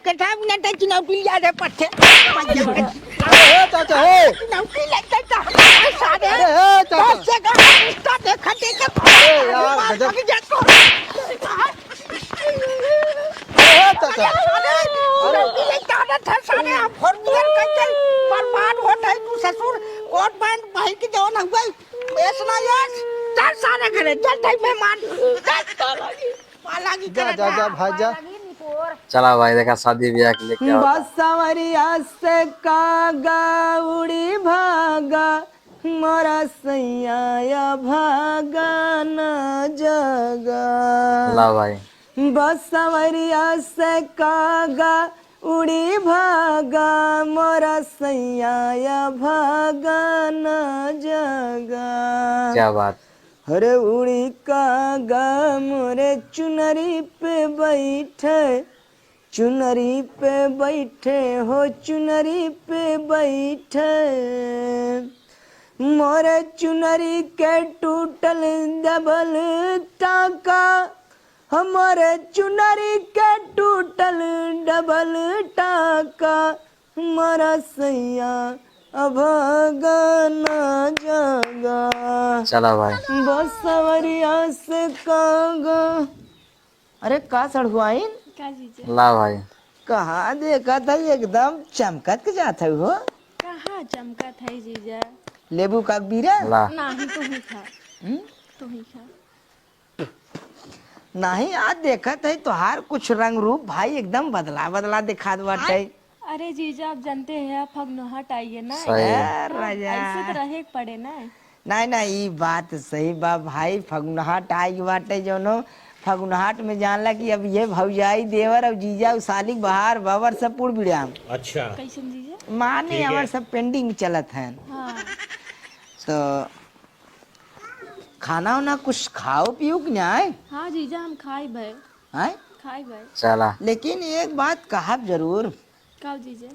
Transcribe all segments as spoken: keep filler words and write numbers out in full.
कथा बिना तो चुनौती लिया रे पट्टे। अरे हे चाचा, हे। चुनौती लेते तो हमारे सारे अरे हे चाचा। बस से का रिश्ता देखा, देखा। अरे यार, गजब। अरे हे चाचा। अरे, अरे, अरे। चुनौती लेते आना था सारे, हम फोर व्हीलर का चल बर्बाद होत है तू ससुर। कोट पैंट भाई की जवन हुआ, बेचना यार। चल सारे घरे, चल भाई मेहमान। चल। पालागी जा, करत जा, जा, है, भाई, जा। पालागी निपोर। चला भाई, देखा शादी ब्याह के लेके आवता। बसवरिया से कागा उड़ी भागा, मोरा सैया या भागा न जागा। ला भाई। बसवरिया से कागा उड़ी भागा, मोरा सैया या भागा न जागा। क्या बात। अरे उड़ी कागा मोरे चुनरी पे बैठे, चुनरी पे बैठे हो, चुनरी पे बैठे। मोरे चुनरी के टूटल डबल टाका, हमरे चुनरी के टूटल डबल टाका। मोरा सैया अभागा ना जागा। चला भाई। बसवरिया से कागा। अरे का सड़हुआइन? का जीजा? ला भाई। कहाँ देखत है, एकदम चमकत के जात है हो। कहाँ चमकत है जीजा? लेबू का बीरा? ला। नाही, तू ही खा। हम्म? तू ही खा। नाही, आज देखत है तोहार कुछ रंग रूप भाई एकदम बदला बदला दिखात बाटे। अरे जीजा, आप जानते हैं, फगुनहट आई है ना। सही। ए, अब राजा। ऐसे तो रहे के पड़े ना। नाही, नाही, ई बात सही बा भाई, फगुनहट आई बाटे जौनो, फगुनहट में जानला कि अब ये भौजाई देवर और जीजा उ साली बहार बाबर सब पुड़ बिड़ाम। अच्छा। कैसन जीजा? माने ठीक है। हमार सब pending चलत है। हाँ। तो खाना उना कुछ खाओ पियो कि नाय? हाँ जीजा, हम खाई भय। हैं? खाई भय। चला। लेकिन एक बात कहब जरूर। का जीजा?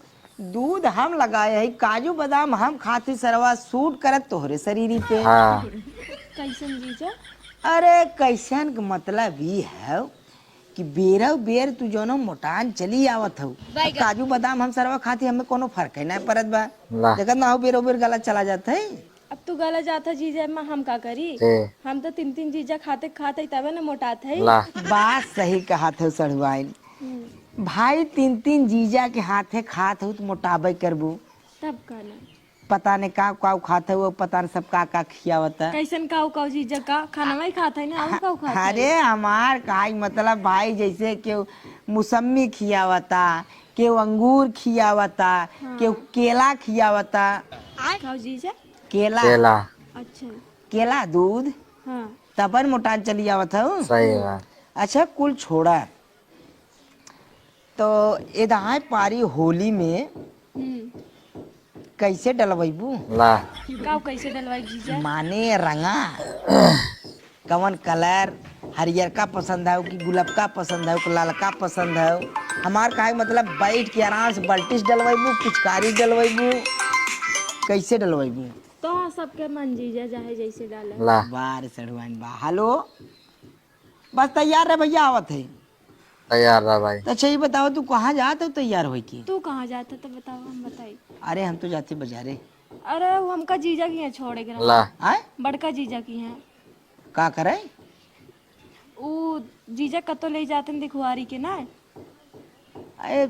दूध हम लगाए है, काजू बादाम हम खाती सरवा सूट करत तोहरे शरीरी पे। हाँ। कैसन जीजा? अरे कैसन के मतलब ई है कि बेरौ बेर तू जौनो मोटान चली आवत हऊ। बैगन। काजू बादाम हम सरवा खाती, हमें कोनो फर्क ही ना परत बा। ला। देखत ना हो, बेरौ बेर गला चला जात है। अब तू गला जात है जीजा, एमा हम का करी? ए। हम तो तीन तीन जीजा खाते खाते तबे न मोटात है। ला। बात सही कहत हो सढ़ुआइन। हम्म। भाई तीन तीन जीजा के हाथे खात हो तो मोटाबे करबू। तब का ना। पता ने का का खात हो, पता ने सब का का खियावत है। कैसन का का जीजा का खाना ही खात है ना, हम का खात है? अरे हमार का ही मतलब भाई, जैसे केहू मुसम्मी खियावता, केहू अंगूर खियावता, हाँ। केहू केला खियावता। का जीजा? केला। केला। अच्छा। केला दूध। हाँ। तबन मोटान चली आवत हऊ। सही बात। अच्छा कुल छोड़ा, तो एदाय पारी होली में हम्म। कैसे डलवैबू? ला। का कैसे डलवाई जीजा? माने रंगा। कवन कलर, हरियरका पसंद है कि गुलबका पसंद है कि ललका पसंद है? हमार काहे मतलब बैठ के आराम से बल्टिस डलवैबू, पिचकारी डलवैबू, कैसे डलवैबू? तो सबके मन जीजा चाहे जैसे डाले। ला। बार सड़ुआइन बा। हेलो, बस तैयार रह भैया, आवत है। तैयार रह भाई। तो अच्छा ये बताओ, तू कहाँ जात हो तैयार होई के? तू कहाँ जात हो तो बताओ, हम बताई। अरे हम तो जाते बाजारे। अरे वो हमका जीजा की यहाँ छोड़े के रहा। ला। आय? बड़का जीजा की यहाँ। का करे? ऊ जीजा कतो ले जाते हैं दिखवारी के ना। अरे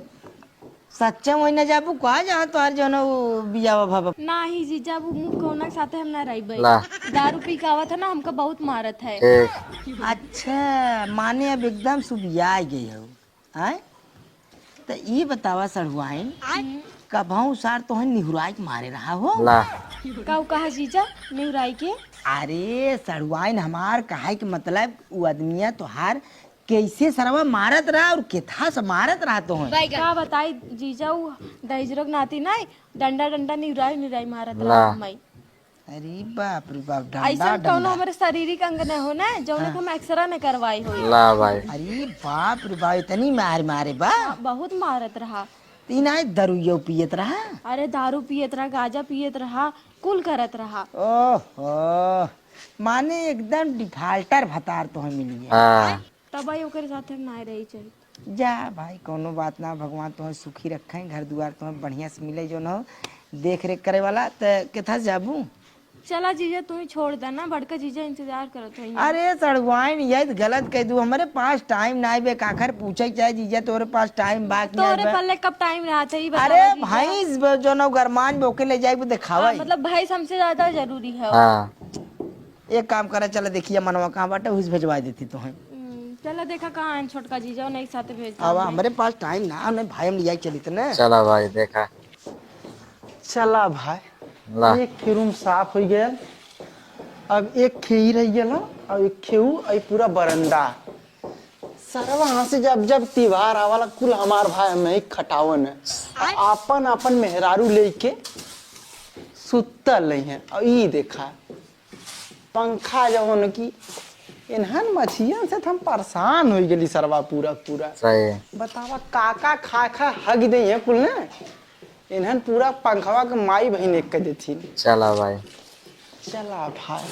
सच्चे वही ना जाबू का, जहाँ तोहार जौन उ बियाह भवा? नाही जीजा, वो मुँह कौना के साथे हम ना रहिबे। ला। दारू पी के आवत है ना, हमका बहुत मारत है। ठीक। अच्छा, माने अब एकदम सुबियाई गई हो, आय? त ई बतावा सड़ुआइन, हम्म। कबहूँ सार तोहन निहुराई के मारे रहा हो? ला। का उ कहा जीजा, निहुराई के? अरे सड़ुआइन, हमार कहे के मतलब उ आदमिया तोहार कैसे सरवा मारत रहा और केथा से मारत रहा तोहन? का बताई जीजा, उ दहिजरो के नाती ना डंडा डंडा निहुराई निहुराई मारत ला। रहा हमाई। अरे बाप रे बाप, डंडा, ऐसा कौनो डंडा। हमारे शारीरिक अंग न हो ना, जौन हाँ। हम एक्सरे न करवाई होई। ला भाई। अरे बाप रे बाप, इतनी मार मारे बा? हाँ, बहुत मारत रहा। तीन आए दारूयो पियत रहा? अरे दारू पियत रहा, गांजा पियत रहा, कुल करत रहा। ओहो, माने एकदम डिफाल्टर भतार तोहे मिली है। हाँ। तब आई ओकरे साथे हम ना रही चाहित। जा भाई, कौनो बात ना, भगवान तुम्हें सुखी रखे, घर दुआर तुम्हें बढ़िया से मिले, जो न हो देख रेख करे वाला। त केथा जाबू? चला जीजा, तू ही छोड़ दे ना, बड़का जीजा इंतजार करत होई। अरे सड़ुआइन, ये त गलत कह दू, हमरे पास टाइम ना बे, काखर पूछे के चाहे जीजा, तोरे पास टाइम बा कि तोरे ना बे? पल्ले कब टाइम रहत है, ई बतावा अरे जीजा। भैंस ब-, जो न गरमान बे, ओके ले जाए, वो दिखावा हाँ, ही। मतलब भैंस हमसे ज्यादा जरूरी है। हाँ। एक काम करा, चला देखिए मनवा कहाँ बाटे, उस भेजवा देती तो है। हम्म, चला देखा कहाँ है छोटका जीजा, उन्हीं के साथे भेज आवा, देंगे। हमरे पास टाइम ना, नहीं भाई हम ले जाए चली तो ना। चला भाई देखा। चला भाई, ला। एक खे रूम साफ हो गया। अब एक खे ही रह गया ना, अब एक खे ऊ, अब पूरा बरंदा। सरवा यहाँ से जब जब त्योहार आवाला, कुल हमार भाई हमें ही खटावन है। आपन आपन मेहरारू लेके सुतल रही हैं। और ई देखा, पंखा जवन की इन्हन मछियन से त हम परेशान हो गेली सरवा पूरा पूरा। सही। बतावा का का खा खा हग दे हैं कुल ने। इन्हन पूरा पंखवा के माई बहिन एक कर देथिन। चला भाई। चला भाई।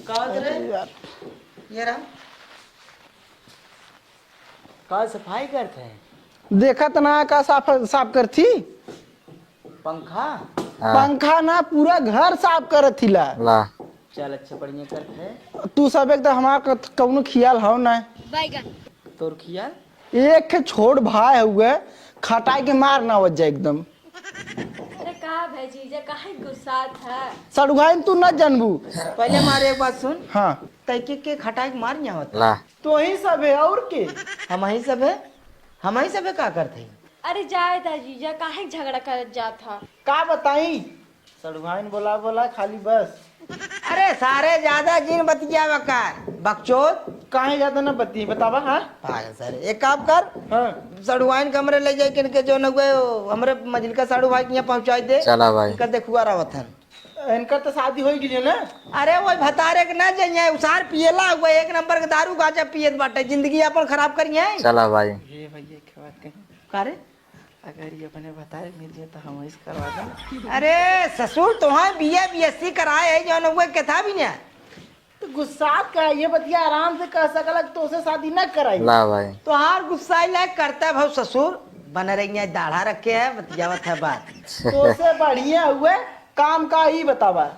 का होत रे? अरे यार। ये रहा। का सफाई करत है? देखत ना का साफ, साफ करथी? पंखा? हाँ। पंखा ना, पूरा घर साफ करत हिला। ला। चल, अच्छा, बढ़िया करत है। तू सब एकदम हमार क-, कौनो खियाल हौ ना। बैगन। तोर खियाल? एक ठे छोट भाई हुए, खटाई के मार ना आवत जाए एकदम। अरे का भाई जीजा, काहे गुस्सात है? सड़ुआइन तू ना जानबू। पहले हमार एक बात सुन। हाँ। तैके के खटाई के मार ना आवत? ला। तो ही सब है और के? हम ही सब है, हम ही सब है का करत है? अरे जाए दा जीजा, काहे झगड़ा करत जात हा? का बताई? सड़ुआइन बोला बोला खाली बस। अरे सारे ज्यादा जिन बतियावा कर, बकचोद। काहे ज्यादा ना बतियाई, बतावा, हाँ? पागल सारे, एक काम कर। हाँ। सड़ुआइन के हमरे ले जाए, किनके जो न हुए, हमरे मझिलका साड़ू भाई के यहाँ पहुँचाई दे। चला भाई। इनका देखुआ रावत हन। इनकर तो शादी हो गई ना? अरे वो भतारे के ना जाइए, उसार पियला हुआ, एक नंबर के दारू गांजा पियत बाटे, जिंदगी अपन खराब करिए। चला भाई। ये भैया, एक बात कही। का रे? अगर ये अपने भतारे मिल जाए तो हम इस करवा दें। अरे ससुर, तोहार बीए बीएससी कराए है, जौन हुए केथा भी ना। तो गुस्सात का है, ये बतिया आराम से कह सकला कि तोसे शादी न कराई। ला भाई। तोहार गुस्साई लायक करता है भाव ससुर, बन रही है, दाढ़ा रखे है, बतियावत है बात। तोसे बढ़िया हुए काम का ही बतावा।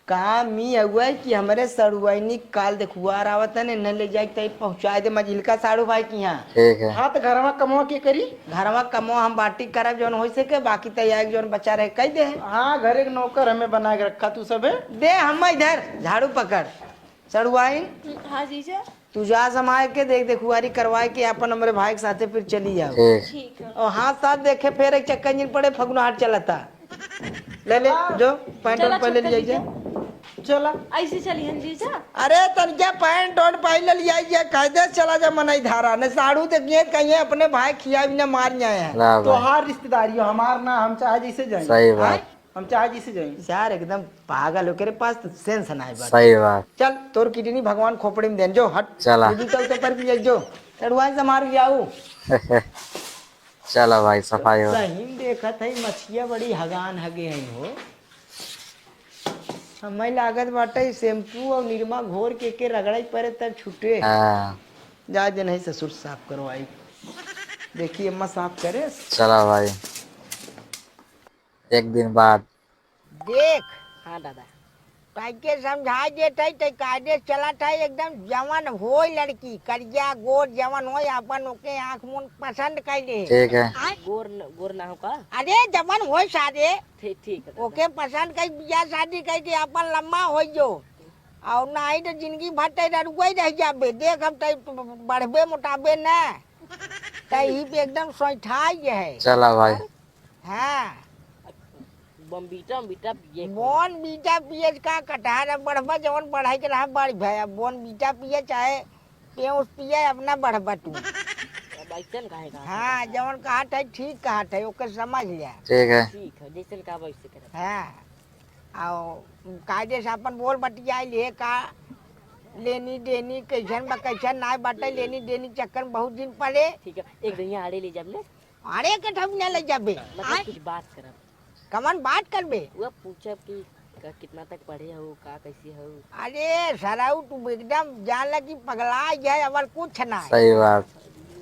काम ई हुआ कि हमरे सड़ुआइनी काल देखुआर आवत है, इन्हें ले जाए तई पहुँचाए दे मझिलका साड़ू भाई के यहाँ। ठीक है। हाँ, तो घरवा कमवा के करी? घरवा कमवा हम बाटी करब जौन होइ सके, बाकी तई आए जौन बचा रहे कह दे। हाँ, घर एक नौकर हमें बना के रखा तू सब है। दे हम इधर झाड़ू पकड़। सड़ुआइन। हाँ जीजा। तू जा समाए के देख देखुआरी करवाए के अपन हमरे भाई के साथे फिर चली जाओ। ठीक। ठीक है। और हाथ साथ देखे फिर एक चक्कर जिन पड़े फगुनाहट चलता। ले ले, हाँ। जो पैंट चला वैंट पहले छोटका लिया जीजा। जाए। चला। ऐसे चली हम जीजा। अरे तनके पैंट वैंट पहले लिया जाए, कायदे से चला जा मनई धारा। ने साड़ू देखिए कहीं अपने भाई खिया भी ना मार जाए हैं। ला भाई। तोहार रिश्तेदारी हो, हमार ना, हम चाहे जैसे जाए। सही बात। हाँ? हम चाहे जैसे जाए। यार एकदम पागल हो, तेरे पास तो सेंस ना है बात। सही बात। चल तोर किडनी भगवान खोपड़ी में देन जो, हट। चला। ये जूता उतार के जो। सड़ुआइन से मार के आऊ। चला भाई, सफाई हो। सही में देखत है, मछिया बड़ी हगान हगे हैं हो। हमें लागत बाटे, शैम्पू और निरमा घोर के, के रगड़ाई पड़े तब छूटे। हाँ। जा दे नहीं ससुर, साफ करवाई। देखिए, अम्मा साफ करे। चला भाई, एक दिन बाद। देख। हाँ दादा। तैके समझाइ देत है, तै कायदे से चलत है, एकदम जवन होय लड़की, करिया गोर जवन होय, आपन ओके आँख मुन पसंद कइ ले। ठीक है। गोर न, गोर ना हो का? अरे जवन होय सारे, ठीक, ठीक है दादा। ओके पसंद कइ, बियाह शादी कइ के आपन लम्बा होइ जो। और नाहीं तो जिंदगी भर तै ररुआ ही रह जाबे। देख हम तै बढ़बे मोटाबे ना, तै ही पे एकदम सोइठाई है। चला भाई। हाँ। बॉर्नवीटा, बॉर्नवीटा पिए के। बॉर्नवीटा पिए का कटहर है, बढ़बा जवन बढ़ाई के रहा, बढ़ भया। बॉर्नवीटा पिए चाहे पेउस पिए, अपना बढ़बा तू। अब ऐसन काहे कहत हाँ, है? जवन कहत है, ठीक कहत है, ओके समझ लिया। ठीक है। ठीक है, जैसन कहब वैसे करब। हाँ। आओ, कायदे से अपन बोल बतियाई ले का लेनी देनी, कैसन बा, कैसन नाय बाटे, लेनी देनी चक्कर में बहुत दिन पड़े। ठीक है, एक दिन यहाँ आड़े ले जाब ले। आड़े के ठम न ले जाबे। मतलब आय? कुछ बात करब। कमन बात करबे? वो पूछब कि क-, कितना तक पढ़े हो, का कैसे हो? अरे सराऊ, तू एकदम जान ला कि पगला गया, और कुछ ना। सही बात।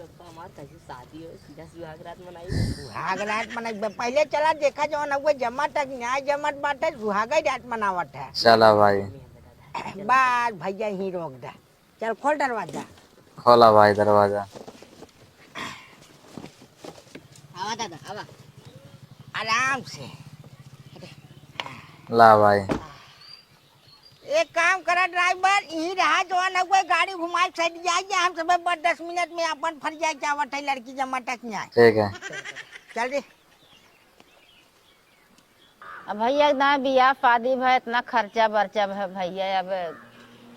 हमार कैसे शादी हो, सीधा सुहाग रात मनाई। सुहाग रात मनाई, पहिले चला देखा जवन हउए जमत है कि नाहीं जमत बाटे, सुहाग रात मनावत है। चला भाई। बस भइया, यहीं रोक दे। चल, खोल दरवाजा। खोला भाई दरवाजा। आवा दादा, आवा। आराम से। ला भाई। एक काम करा ड्राइवर, यहीं रहा, जवन हउए गाड़ी घुमाए सट जाए, हम सब बस दस मिनट में अपन फर जाए, जावत है लड़की जमा तक नहीं आए। ठीक है। चल रे। अब भइया, एकदम बियाह शादी भा, इतना खर्चा बर्चा भा भइया, अब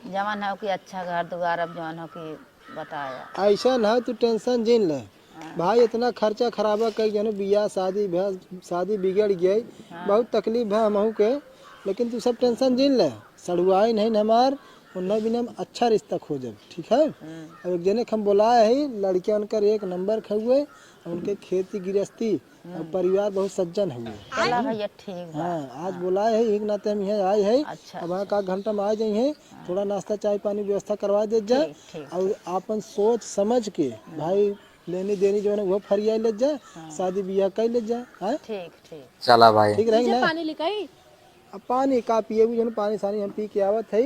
जवन हो कि अच्छा घर दुआर, अब जवन हो कि बताया। ऐसा ना, तू tension जिन ले। हाँ। भाई, इतना खर्चा खराबा कई जनो, बियाह शादी भा, शादी बिगड़ गई, हाँ। बहुत तकलीफ है हमहू के, लेकिन तू सब tension जिन ले। सड़ुआइन है हमार, उन्हें बिना हम अच्छा रिश्ता खोजब, ठीक है? हम्म। अब एक जने के हम बोलाए है, लड़के उनकर एक नंबर के हुए, उनके खेती गृहस्थी, अब हम्म। परिवार बहुत सज्जन हुए। चला भइया, ठीक बा। हाँ, आज हाँ। बोलाए है, एक नाते हम यहाँ आए है। अच्छा, अब हाँ, अच्छा। का घंटा में आ जाई है, हाँ। थोड़ा नाश्ता, चाय, पानी व्यवस्था करवा दे जा। ठीक, ठीक, और ठीक। आपन सोच समझ के हम्म। भाई, लेनी देनी जवन है, वो फरिया ले जा, हाँ। शादी बियाह कर ले जा, हाँ? ठीक, ठीक। चला भाई। ठीक रही जीजा, ना? पानी लिकाई? अब पानी का पिएबू, जौन पानी सानी हम पी के आवत है।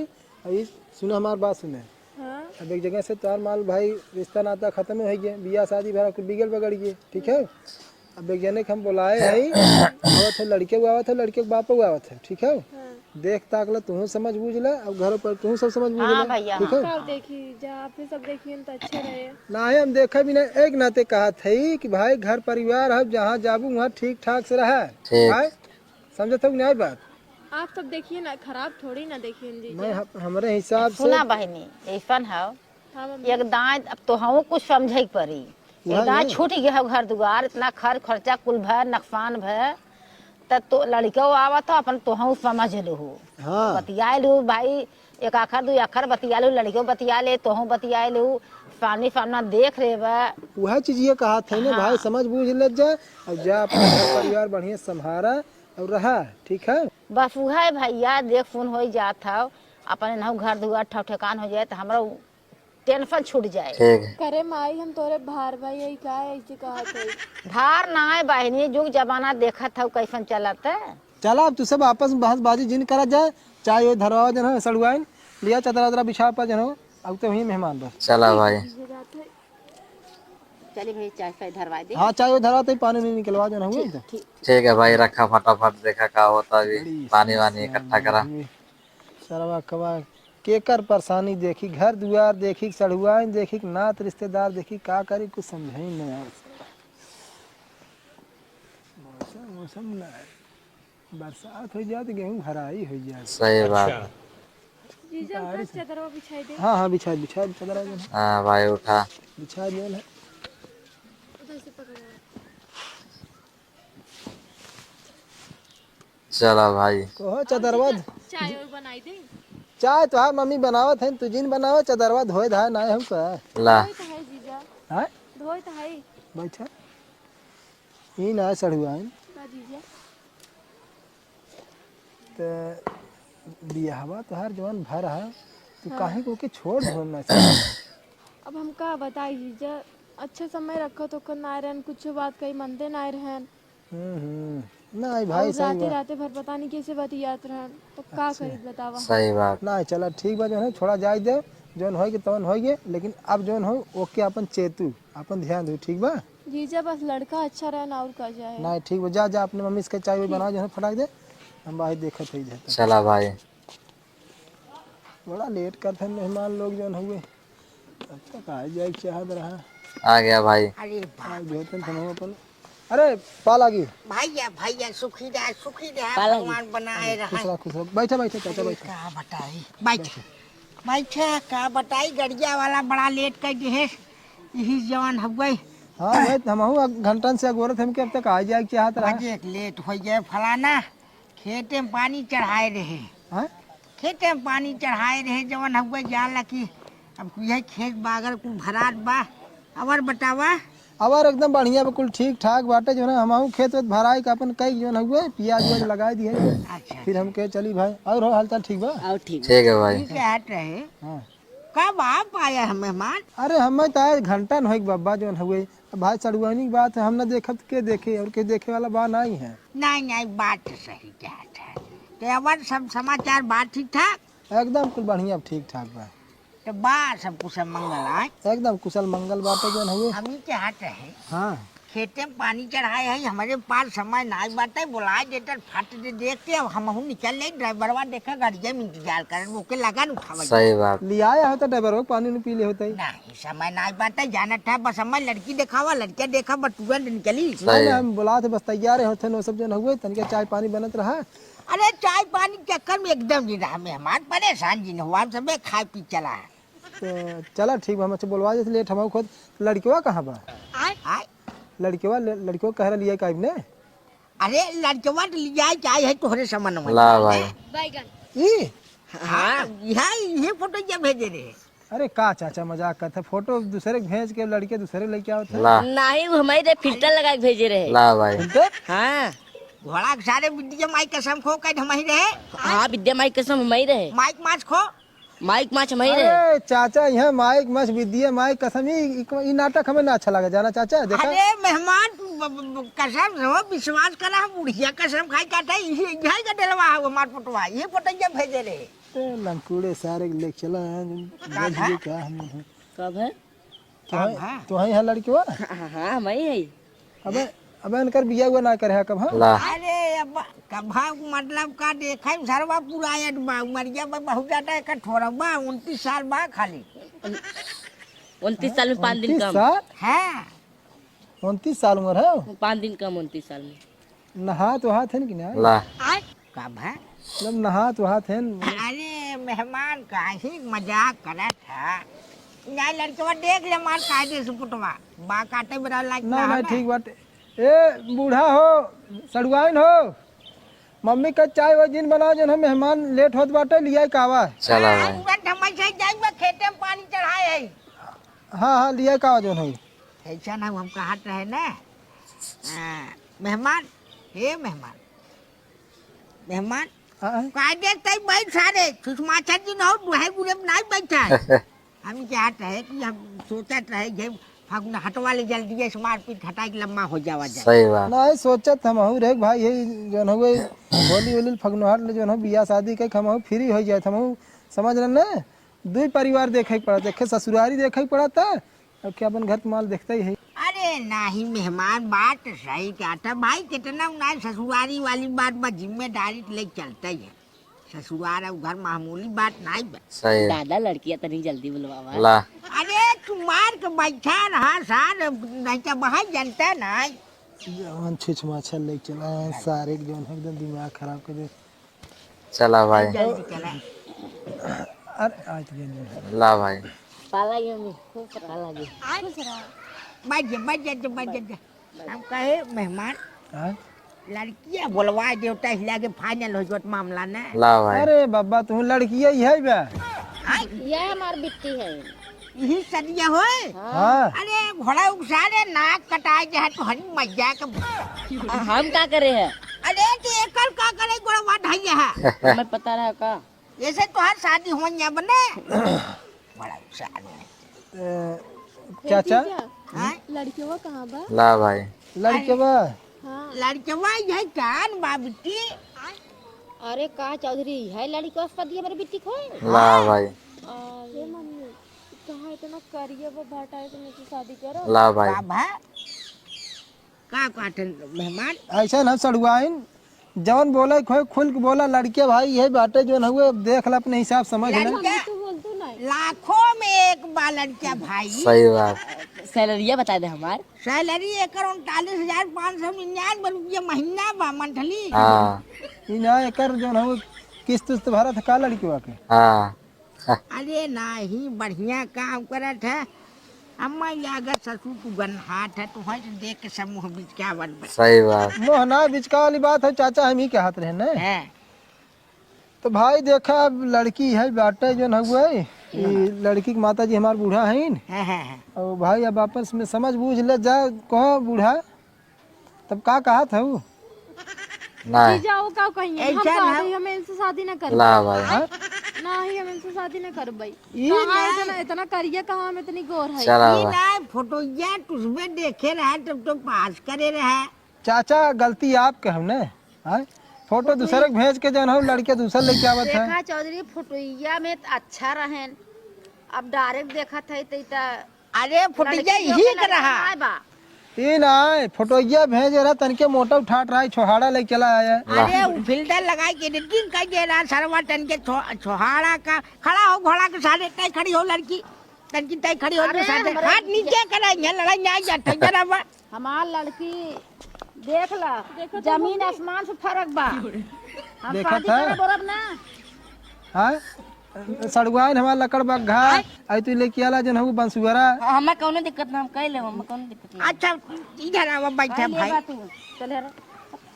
अब ई सुनो, हमार बात सुने। हाँ। अब एक जगह से तोहार माल भाई रिश्ता नाता खत्म हो गए, बियाह शादी भरा कुल बिगड़ बगड़ गए, ठीक है? अब एक जने के हम बोलाए है, आवत है लड़के वो आवत है, लड़के के बाप वो आवत है, ठीक है? हाँ। देख ताक ला, तुहूँ समझ बूझ ला, अब घरों पर तुहूँ सब समझ बूझ हाँ ला, भइया, ठीक हाँ। है? का देखी जा, अपने सब देखिए तो अच्छे रहे। ना है, हम देखा भी नहीं, एक नाते कहा थे कि भाई घर परिवार है, जहाँ जाबू वहाँ ठीक ठाक से रहा, ठीक। भाई समझत हो कि नहीं बात? आप सब देखिए ना, खराब थोड़ी ना देखिए जीजा। नहीं, हम, हमरे हिसाब से सुना बहिनी, ऐसन है, हाँ, मम्मी। एक दाएं अब तोहूँ कुछ समझे के पड़ी। वह एक दाएं नहीं। छूट गया हो घर दुआर, इतना खर्च खर्चा कुल भय, नुकसान भय, त तो लड़िको आवत हो, अपन तोहूँ समझ लू। हाँ। बतियाए लू भाई, एक आखर दू आखर बतिया लू, लड़िको बतिया ले, तोहूँ बतियाए लू, सामने सामना देख रहे बा। वह चीज ये कहा थे ना हाँ। भाई, समझ बूझ ले जा, अब जा अपना घर परिवार बढ़िया संभारा और रहा, ठीक है? बस उहे भइया, देख सुन होइ जात हौ, अपन एनहु घर दुआर ठौ ठेकान होइ जाए, त हमरा उ tension छूट जाए। ठीक है। करे माई, हम तोरे भार भाई हई, काहे ऐसे कहत हई? भार नाहीं बहिनी, जुग जमाना देखत हौ कैसन चलत है। चला, अब तू सब आपस में बहसबाजी जिन करा जाए, चाय ओय धरवावा जन है, सड़ुआइन, लिया चदरा उदरा बिछा पा जन हो, अब तो वहीं मेहमान बस। चला भाई। चली भाई, चाय फाय धरवा दे। हाँ, चाय वो धरवा दे, पानी नहीं निकलवा देना हुआ ठीक, तो। ठीक। ठीक है भाई, रखा फटाफट, देखा का होता अभी, बड़ी पानी वानी समस्या इकट्ठा में करा। हुए। सरवा कवा केकर परेशानी देखी, घर दुआर देखी, सड़ुआइन देखी, नात रिश्तेदार देखी, का करी, कुछ समझे ही नहीं आवत। मौसम, मौसम ना है। बरसात हो जाए तो गेहूं भराई हो जाए। सही बात। अच्छा। जीजा, उधर बारिश है। चदरवा बिछाई दे। हाँ, हाँ, बिछा, बिछा, चदरा में। हाँ, भाई, उठा। बिछा दिया ना। उधर से पकड़। चला भाई। कहो, चदरवा। और जीजा, चाय और बनाई दे। चाय तो हाँ, मम्मी बनावत है, तू जिन बनावे, चदरवा धोए धाए ना हम का। ला। धोए तो है, जीजा। हाँ? धोए तो है। बैठा। ई ना सड़ुआइन। का जीजा? त बियाहवा तोहार जवन भर है, तू हाँ। काहे को के छोड़ दो ना से? अब हम का बताई जीजा, अच्छा समय रखत ओकर ना रहन, कुछ बात कही मनते ना रहन। हम्म, हम्म। नहीं भाई, और सही राते, बात। राते भर पता नहीं कैसे बतियात रहन, तो का अच्छा। करी बतावा? सही बात। नहीं, चला ठीक बा, जवन है छोड़ा जाए दे, जवन होई के तवन होई के, लेकिन अब जवन हो ओके अपन चेतू, अपन ध्यान दू, ठीक बा? जीजा, बस लड़का अच्छा रहे ना, और का चाहे। नहीं, ठीक बा, जा, जा, अपने मम्मी से चाय वाय ठीक। बना, जो है, फटाक दे, हम बाहर देखत हई जाता। चला भाई। बड़ा लेट करत हैं मेहमान लोग, जौन हुए। अब तक आ जाए के चाहत रहा। आ गया भाई। अरे बाप। आ गए तन तनो अपन। अरे, पा लागी। भैया, भैया, सुखी रहे, सुखी रहे, पा लागी। भगवान बनाए अरे, खुश रहे। रहा, खुश रहा। बैठा, बैठा, चाचा, अरे, बैठा। का बताई? बैठा। बैठा। बैठा, का बताई, गड़िया वाला बड़ा लेट कर दिहे। यही जवान हउवे। हाँ, वही तो हमहू अग-, घंटन से अगोरत हम कि अब तक आ जाए के चाहत रहा। अरे, लेट हो गए फलाना, खेते में पानी चढ़ाए रहे। हाँ? खेते में पानी चढ़ाए रहे, जवन हउवे जाला कि अब यही खेत बागर कुल भरात बा। अवर बतावा? अवर एकदम बढ़िया बा, कुल ठीक ठाक बाटे, जवन हमहू खेत वेत भराए के अपन कई जवन हउवे, पियाज उयाज लगाए दिए। अच्छा, फिर हम अच्छा। कहे, "चली भाई, और हो हालचाल ठीक बा?" और ठीक बा। ठीक है भाई। ठीक है, हट रहे। हाँ। कब आप आए हैं मेहमान? अरे, हमें तो आए घंटा न होई बब्बा, जौन हुए। अब भाई, सड़ुआनी की बात है, हम न देखब तो के देखे, और के देखे वाला बा नहीं है। नहीं, नहीं, बात तो सही कहत है। तो और सब समाचार, बात ठीक ठाक? एकदम कुल बढ़िया, ठीक ठाक बा। तो बा सब कुशल मंगल आए? एकदम कुशल मंगल बाटे, जौन हुए। हम ही के हाथ है। हाँ। खेते में पानी चढ़ाए है, हमरे पास समय नाई बाटे, बोलाए देते फट दे देख के, अब हमहू निकल जाई, ड्राइवरवा देखा गाड़िया में इंतजार करन, ओके लगा न उठावा सही जाए। बात। लियाए होता ड्राइवरवा, पानी नहीं पी ले होता ही। नहीं, समय नाई बाटे, जानत है, बस समय लड़की देखावा, लड़किया देखा, बस तुरंत निकली। सही। नहीं, नहीं, हम बोलात है, बस तैयार है, होते न, वो सब जन हुए, तनिका चाय पानी बनत रहा। अरे, चाय पानी के चक्कर में एकदम नहीं रहा मेहमान, परेशान जिन हुआ, हम सबे खाए पी चला है। तो चला ठीक बा, हम अच्छा बोलवा देते लेट, हम खुद। लड़कवा कहाँ बा? आय? लड़कवा, ल-, लड़कवा कह रहा लिया काइब ने? अरे, लड़कवा तो लिया के आई है तोहरे समनवा ला में। भाई। ई? हाँ, यह, यह फोटो क्या भेजे रहे? अरे का चाचा मजाक करत है, फोटो दूसरे के भेज के लड़के दूसरे लेके आवत है। ला। नहीं, वो हमारे रे फिल्टर लगा के भेजे रहे। ला भाई। फिल्टर? हाँ। घोड़ा के सारे विद्या माई कसम खो के हमारी रहे। हाँ, विद्या माई कसम हमारी रहे। माइक माछ खो। माइक माछ हमारी रहे। अरे चाचा, यहाँ माइक माछ विद्या माई कसम, ई, ई, ई नाटक हमें ना अच्छा लगे, जाना चाचा, देखा? अरे मेहमान, तू ब-, ब-, ब-, कसम से हो, विश्वास करा, हम बुढ़िया कसम खाई जाता है, यही, यही का डलवा है वो हमार पुतवा, ये पुतैया भेजे रहे। ए, लंकुड़े सारे के लेके चला है, का बन गए का हम लोग। कब है? तो कब है, है? तो है यहाँ लड़कवा? हाँ, हाँ, हाँ, हम ही है। अबे, अबे इनकर बिया हुआ ना करे है कब, हाँ? ला। अरे, अब कब है, मतलब का देखे, सरवा पूरा एड बा, उमरिया बा, बहुत ज्यादा एक ठोरा बा, उनतीस साल बा खाली। उनतीस साल में पाँच दिन उनतीस कम। साल? हाँ। उनतीस साल उम्र है? पाँच दिन कम उनतीस साल में। नहात वहात है कि ना? ला। आय, कब है? मतलब नहात वहात है न? अरे मेहमान, काहे मजाक करत है? ना लड़कवा देख ले मार कायदे से पुतवा। बा काटे बड़ा लायक ना, ना ना, हमें। ठीक बात। ए बूढ़ा हो, सड़ुआइन हो, मम्मी का चाय वाय जिन बनाओ, जन हम मेहमान लेट होत बाटे, लिया कावा। चला हाँ, भाई। तुरंत हम ऐसे जाइबा, खेते में पानी चढ़ाए है। हाँ, हाँ, लिया कावा जन हो। ऐसा ना हम कहत रहे ना। हाँ, मेहमान, हे मेहमान, मेहमान, हाँ, हाँ। कायदे तई बैठ सारे, सुषमाचर जी न हो, दुहे गुरे में नहीं बैठा है। हम चाहत रहे कि हम सोचत रहे जे फगुनहटवा ले जल्दी से मारपीट हटाई के लम्बा हो जावा जाए। सही बात। नहीं, सोचत हमहू रहे भाई, ये जौन हुए होली होली फगुनहट ले जौन हो बियाह शादी के हमहू फ्री हो जाए, हमहू समझ रहे ना, दुई परिवार देखे के पड़त, एक ससुरारी देखे के पड़त, अब क्या अपन घर के माल देखता ही है। अरे नाही मेहमान, बात सही कहता भाई, कितना उनाई ससुरारी वाली बात बा, जिम्मेदारी तो ले चलता ही है। ससुरार और घर मामूली बात नाही बा। सही है। दादा लड़किया तनी जल्दी बुलवावा। ला। अरे तू मार के बैठा रहा सार, नहीं तो वहाँ जनता नाही। जवन छुछमाछा ले चला है, सारे के जवन एकदम दिमाग खराब कर दे। चला भाई। जल्दी चला। अरे, आज के दिन। ला भाई। पाला ये में, खूब पाला ये। आज बैठ जा, बैठ जा, बैठ जा, बैठ जा। हम कहे मेहमान, हाँ? लड़किया बोलवा देवता हिला के final हो जात मामला ना। ला भाई। अरे बाबा, तू लड़किया ही है बे। हाँ? ये हमार बिट्टी है। यही सदिया होए? हाँ। अरे घोड़ा उकसा रे, नाक कटाए के है तो हरी मैया के। आ, हम का करे है? अरे तो एकर का करे, गोड़वा ढैया है। हमें पता रहा का? ऐसे तो हर शादी हो गया बने। घोड़ा उकसा रे। ए, चाचा? जीजा, हाँ? लड़कवा कहाँ बा? ला भाई। लड़कवा? हाँ। लड़कवा यही कान बा बिट्टी। अरे का चौधरी, है लड़कवा सदिया मेरे बिट्टी खोए? ला भाई। अरे मम्मी, कहाँ इतना करिया बा भाटा है, तुम इससे शादी करो? ला भाई। का भा? का कहते मेहमान? ऐसा ना सड़ुआइन, जवन बोले खोए खुल के बोला, लड़के भाई यही बाटे जौन हुए, अब देख ले अपने हिसाब समझ ले। लड़के तू बोल तू नहीं। लाखों में एक बा लड़के भाई। सही बात। सैलरिया बता दे हमार। सैलरी एकर उनतालीस हजार पाँच सौ निन्यानवे रुपया महीना बा, मंथली। हाँ। ई ना एकर जौन हुए किस्त उस्त भरत है का लड़कवा के? हाँ। अरे नाही, बढ़िया काम करत है। अम्मा, ये अगर ससुर तू गन्हात है, तो वहीं से देख के सब मुँह बिचकावत बा। सही बात। मुँह ना बिचका वाली बात है, चाचा, हम ही के हाथ रहे न। हैं। तो भाई, देखा, अब लड़की है, बाटे जौन हउए, ई लड़की के माता जी हमार बूढ़ा हईन। हैं, हैं, हैं। और भाई, अब आपस में समझ बूझ ले जा, कहो बूढ़ा, तब का कहत हऊ? नहीं। जीजा, वो का कहिए? हम ऐसा कह ना। दे, हमें इनसे शादी ना करनी। ला भाई। हाँ? नाही, हम इनसे शादी न करबई। ई कहाँ नाही। इतना, इतना करिया, कहाँ हम इतनी गोर है? चला ई बा। नाही, फोटोइया तुझमें देखे रहा, तब तो पास करे रहा। चाचा, गलती आपके हम ने, हैं? फोटो दूसरे के भेज के जौन हो, लड़के दूसर लेके आवत है। देखा चौधरी, फोटोइया में त अच्छा रहेन, अब direct देखत है त ई त अरे, फोटोइया लड़कियों यही के के रहा। लड़का बा। ई नाय, फोटोइया भेजे रहा, तनके मोटा उठाट रहा, छोहाड़ा लेके चला आया। अरे, उ filter लगाई के editing कर दे रहा, सरवा तनके छो-, छोहाड़ा का। खड़ा हो घोड़ा के सारे, तय खड़ी हो लड़की, तनकी तय खड़ी हो अरे, सारे। हमरे हाथ नीचे करा, यहाँ लड़ाई ना आ जाए, ठंडा रहा। हमार लड़की देख ला, देखो तो जमीन मम्मी। आसमान से फर्क बा। हम देखत शादी है। करे बोलब ना। हाँ? सड़ुआइन हमार लकड़ बग्घा, आई तू लेके आला जौन हऊ बंसुअरा। हाँ, हमें कौनो दिक्कत ना, हम कह लेब, हमें कौनो दिक्कत ना। अच्छा, इधर आवा, बैठा कह ले भाई। बा तू, चल हेरा।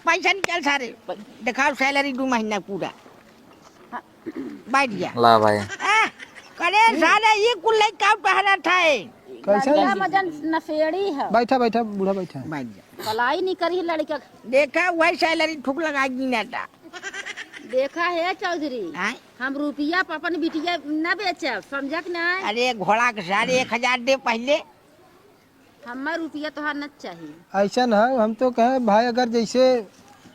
पैसा निकाल सारे, दिखाओ salary दो महीना पूरा। हाँ। बैठ जा। ला भाई। आ, करे सारे, ये कुल लइका पहनत है। कैसे? लड़का मजन नशेड़ी है। बैठा, बैठा, बूढ़ा बैठा। बैठ जा। पलाई नहीं करी लड़का। देखा, वही salary ठुक लगा गिना था। देखा है चौधरी, आय? हम रुपया पर अपन बिटिया न बेचब, समझक ना? अरे घोड़ा के सारे एक हजार दे पहले। हमें रुपया तोहार न चाहिए। ऐसा न है, हम तो कहे भाई, अगर जैसे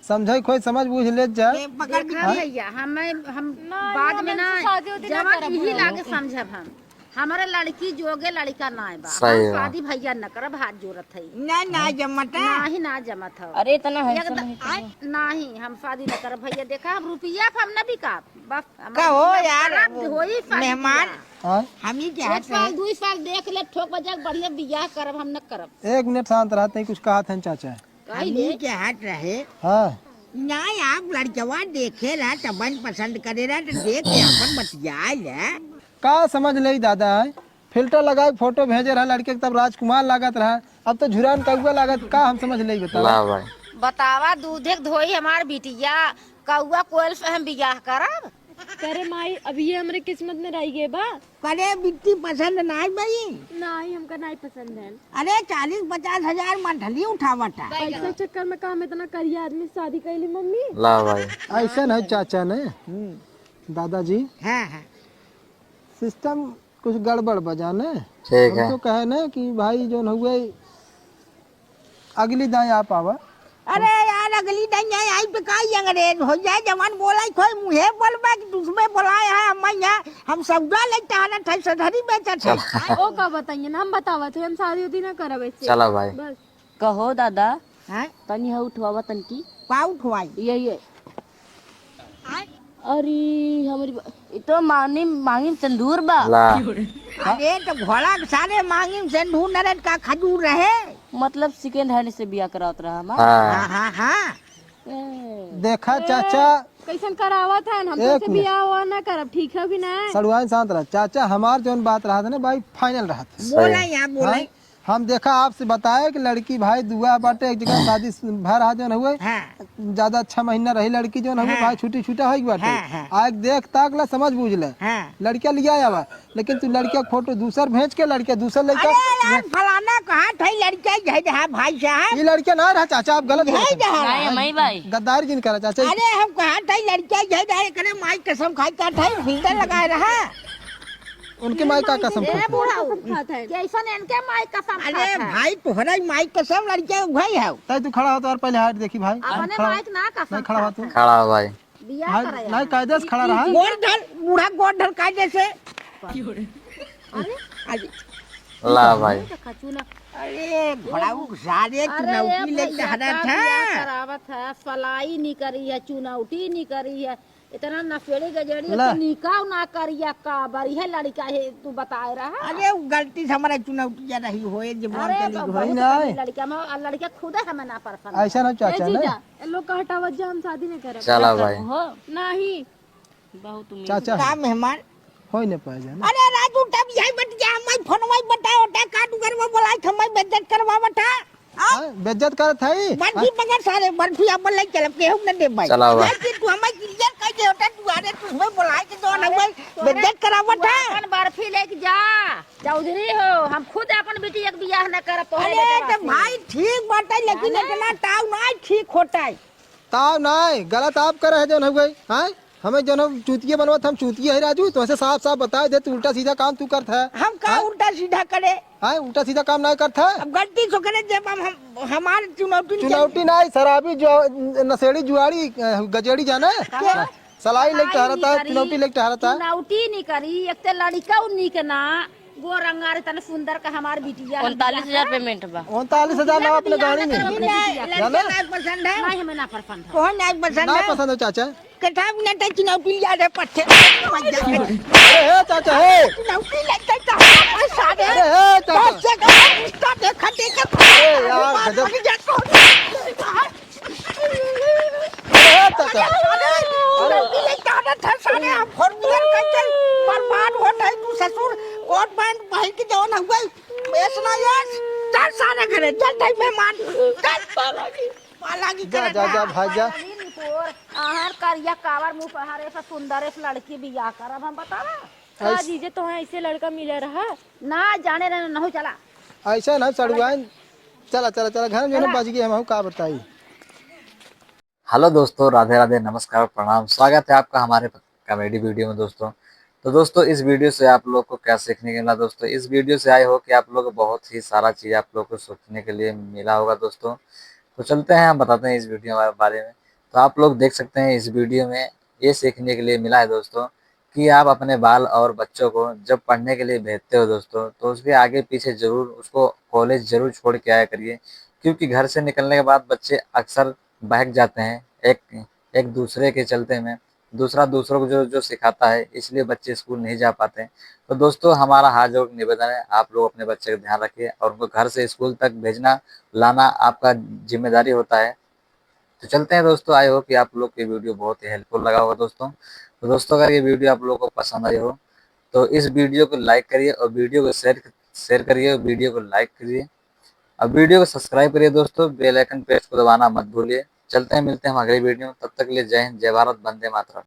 समझे कोई समझ बूझ ले जा। ये पकड़ देखा बिटिया। भैया, हमें, हम ना, बाद ये में हमसे ना शादी उदी ना जवन करब यही हम। लागे समझब हम। हमारे लड़की जोगे लड़का ना बा। सही हम बा। शादी भैया न करब, हाथ जोड़त है। ना, ना जमत है। नाही ना जमत हो। अरे इतना handsome एकदम, है तो। आय, नाही, हम शादी न करब भैया। देखा, हम रुपया पर हम न बिकाब। बस, हमार का हो बियाह यार, खराब वो होई शादी मेहमान, बियाह। हाँ? हम ही के एक हाथ साल, है। दुई साल देख ले, ठोक बजा के बढ़िया बियाह करब, हम न करब। एक मिनट शांत रहते हैं, कुछ कहा था चाचा। कही हम ही दे। के हाथ रहे। हाँ। ना, आप लड़कवा देखे रहा, तबन पसंद करे रहा, तो देख के अपन बतिया ले। का समझ ले दादा है? Filter लगा के फोटो भेजे रहा लड़के के, तब राजकुमार लागत रहा, अब तो झुरान कौआ लागत, का हम समझ ले बतावा? ला भाई। बतावा, दूधे के धोई हमार बिटिया, कौआ कोयल से हम बियाह करब? करे माई, अब ये हमरे किस्मत में रह गए बा। करे बिट्टी पसंद नाई बई? नाही, हमका नाही पसंद है। अरे चालीस पचास हजार मंथली उठावत है। पैसा चक्कर में का हम इतना करिया आदमी से शादी कैली मम्मी? ला भाई। ऐसा नहीं चाचा ने, हम्म। दादाजी, हाँ, हाँ। System कुछ गड़बड़ बा जाने। ठीक हम है। तो कहे ना कि भाई जौन हुए अगली दाएं आप आवा। अरे यार, अगली दाएं आई पे का ई अंग्रेज हो जाए, जवान बोला ही कोई मुँहे बोलबा कि तुझमें बोलाए है, हम यहाँ, हम सौदा लेते हालत है, सधरी बेचत है। चल। ओ का बताइए ना, हम बतावत है, हम शादी उदी ना करब ऐसे। चला भाई। बस। कहो दादा, हाँ? तनी ह उठवावा तनकी। का उठवाई? ये, ये। अरे, हमरी बा-, ई तो मांगनी, मांगी में सिंदूर बा। ला। अरे, तो घोड़ा के सारे मांगी में सिंदूर न रहे, का खजूर रहे? मतलब second hand से बियाह करावत रहा हमार। हाँ। हाँ, हाँ, हाँ। ए। देखा ए, चाचा। कैसन करावत है, हम एक तो से मिनट। बियाह हुआ ना करब, ठीक है कि ना? सड़ुआइन शांत रह। चाचा, हमार जौन बात रहा था ना भाई, final रहा था। बोला सही। यहाँ, बोला। हाँ? हम देखा आपसे बताए कि लड़की भाई दुआ बाटे, एक जगह शादी स-, भर आ जौन हुए, हाँ। ज्यादा छह महीना रही लड़की जौन हुए, हाँ। भाई छुट्टी छुट्टा होई बाटे। हाँ, हाँ। आ एक देख ताक ला, समझ बूझ ले। हाँ। लड़किया लिया आवा, लेकिन तू लड़किया के फोटो दूसर भेज के लड़किया दूसर लड़का अरे यार, फलाना कहाँ थे लड़किया, यही रहा भाई साहब। ये लड़किया ना रहा चाचा, आप गलत यही बोलत हैं। रहा। नहीं, हम ही भाई। गद्दारी जिन करा चाचा। अरे हम कहाँ थे लड़किया, यही रहा, एकरे माई कसम खाई का थे, filter लगाए रहा। उनके माई का कसम ए खात है? बूढ़ा, कसम खात है। कैसन इनके माई कसम अरे खात है? भाई, तोहरा ही माई कसम लड़के भाई है। तै तू खड़ा हो तो यार, पहले height देखी भाई। अपने खड़ा हो। माई के ना कसम नहीं, खड़ा हो खात तू। है। खड़ा हो भाई। बियाह भाई, कराया नहीं, है। कायदे से खड़ा रहा। गोड़ धर, बूढ़ा गोड़ धर कायदे से। अरे, अरे। ला भाई। ये तो खचू ना। अरे, घोड़ा उ सारे अरे, चुनौती ये लेके भैया हरा का था। बियाह करावत है, सलाई निकरी है, चुनौती निकरी है। इतना नशेड़ी गजेड़ी ला। तो निकाह ना करिया का बरी है लड़का है, तू बताए रहा। अरे, वो गलती से हमारा चुनौतिया रही होए, जे बोल अरे, के तो लिख होए। बहुत नहीं। कमी लड़का में, और लड़का खुदे हमें ना पसंद है। ऐसा ना ए चाचा, ना। जीजा, ए लोग का हटावत जा, हम शादी नहीं करब। चला ना भाई। करो हो। नहीं। बहुत उम्मीद चाचा। का मेहमान? होई न पाए जाना। अरे राजू, तब यही बतिया, हमारी फोनवा बताओ, ओटा का दुगर वो बोलाई, हमारी बेइज्जत करवावत है। हाँ? हाँ, बेइज्जत करत है। बर्फी हाँ? पकड़ सारे, बर्फी अपन ले चल, केहू न दे भाई। चला हुआ। ये कि तू हमें clear कह दे, ओटा दुआरे तू हमें बोलाए के जौन अरे, हमें तोरे बेइज्जत करावत तू है। अपन बर्फी लेके जा, चौधरी हो, हम खुद अपन बिटिया के बियाह न करब, तोहरे अरे बेटवा तो से। भाई ठीक बात है, लेकिन जाने? इतना ताव ना ठीक होता है। ताव ना, गलत आप करे है जौन हो गई, हाँ? हमें जौन चूतिया बनवत, हम चूतिया है राजू, तो ऐसे साफ साफ बताए दे, तू उल्टा सीधा काम तू करत है। हम का हाँ? उल्टा सीधा करे? हाँ, उल्टा सीधा काम ना करत है। अब गलती से करे, जब हम, हम हमार चुनौती चुनौती ना, शराबी जो नशेड़ी जुआड़ी, अ, गजेड़ी जाने? क्या? सलाई लेके टहरता, चुनौती लेके टहरता। चुनौती नहीं करी, एक ते लड़का उ निक ना, गोर रंगार तने सुंदर का हमार बिटिया। उनतालीस हजार पेमेंट बा। उनतालीस हजार ना अपने गाड़ी में। नहीं, लड़का ना पसंद है। नहीं, हमें ना पसंद है। कौन नहीं पसंद ना है? पसंद हो चाचा। कितना मिनट है, चुनौती लिया दे पट्टे। अरे हे चाचा, हे। चुनौती लेके तो हमारे सारे अरे हे चाचा। बस से गए, रिश्ता देखा देखे। अरे यार, गजब। अरे हे चाचा। अरे, चुनौती लेके आना था सारे, हम फोर व्हीलर का चल बर्बाद होत है तू ससुर। कोट पैंट पहन के जौन हुआ, बेस ना यस। चल सारे घरे, चल तई मेहमान। चल। पालागी। पालागी जा, करे जा, जा। जा, भाई, जा। पालागी निपोर, आहार करिया कावर मुँह पहारे से सुंदर एक लड़की बियाह करब हम, बतावा। का ऐस- जीजे, तोहे ऐसे लड़का मिले रहा? ना जाने रहे, नहु चला। ऐसा ना सड़ुआइन। चला, चला, चला, घर में जो ना चला। बज गए, हम का बताई। हेलो दोस्तों, राधे राधे, नमस्कार, प्रणाम। स्वागत है आपका हमारे कॉमेडी वीडियो में दोस्तों। तो दोस्तों, इस वीडियो से आप लोग को क्या सीखने के मिला दोस्तों? इस वीडियो से आए हो कि आप लोग को बहुत ही सारा चीज़ आप लोग को सीखने के लिए मिला होगा दोस्तों। तो चलते हैं, हम बताते हैं इस वीडियो के बारे में। तो आप लोग देख सकते हैं, इस वीडियो में ये सीखने के लिए मिला है दोस्तों कि आप अपने बाल और बच्चों को जब पढ़ने के लिए भेजते हो दोस्तों, तो उसके आगे पीछे ज़रूर उसको कॉलेज ज़रूर छोड़ के आया करिए, क्योंकि घर से निकलने के बाद बच्चे अक्सर बहक जाते हैं एक, एक दूसरे के चलते में, दूसरा दूसरों को जो, जो सिखाता है, इसलिए बच्चे स्कूल नहीं जा पाते हैं। तो दोस्तों, हमारा हाथ जोड़ के निवेदन है, आप लोग अपने बच्चे का ध्यान रखिए और उनको घर से स्कूल तक भेजना, लाना आपका जिम्मेदारी होता है। तो चलते हैं दोस्तों, I hope कि आप लोग के वीडियो बहुत ही हेल्पफुल लगा होगा दोस्तों। तो दोस्तों, अगर ये वीडियो आप लोगों को पसंद आई हो, तो इस वीडियो को लाइक करिए और वीडियो को शेयर, शेयर करिए और वीडियो को लाइक करिए और वीडियो को सब्सक्राइब करिए दोस्तों। बेल आइकन प्रेस को दबाना मत भूलिए। चलते हैं, मिलते हैं हम अगली वीडियो में। तब तक के लिए जय हिंद, जय भारत, वंदे मातरम।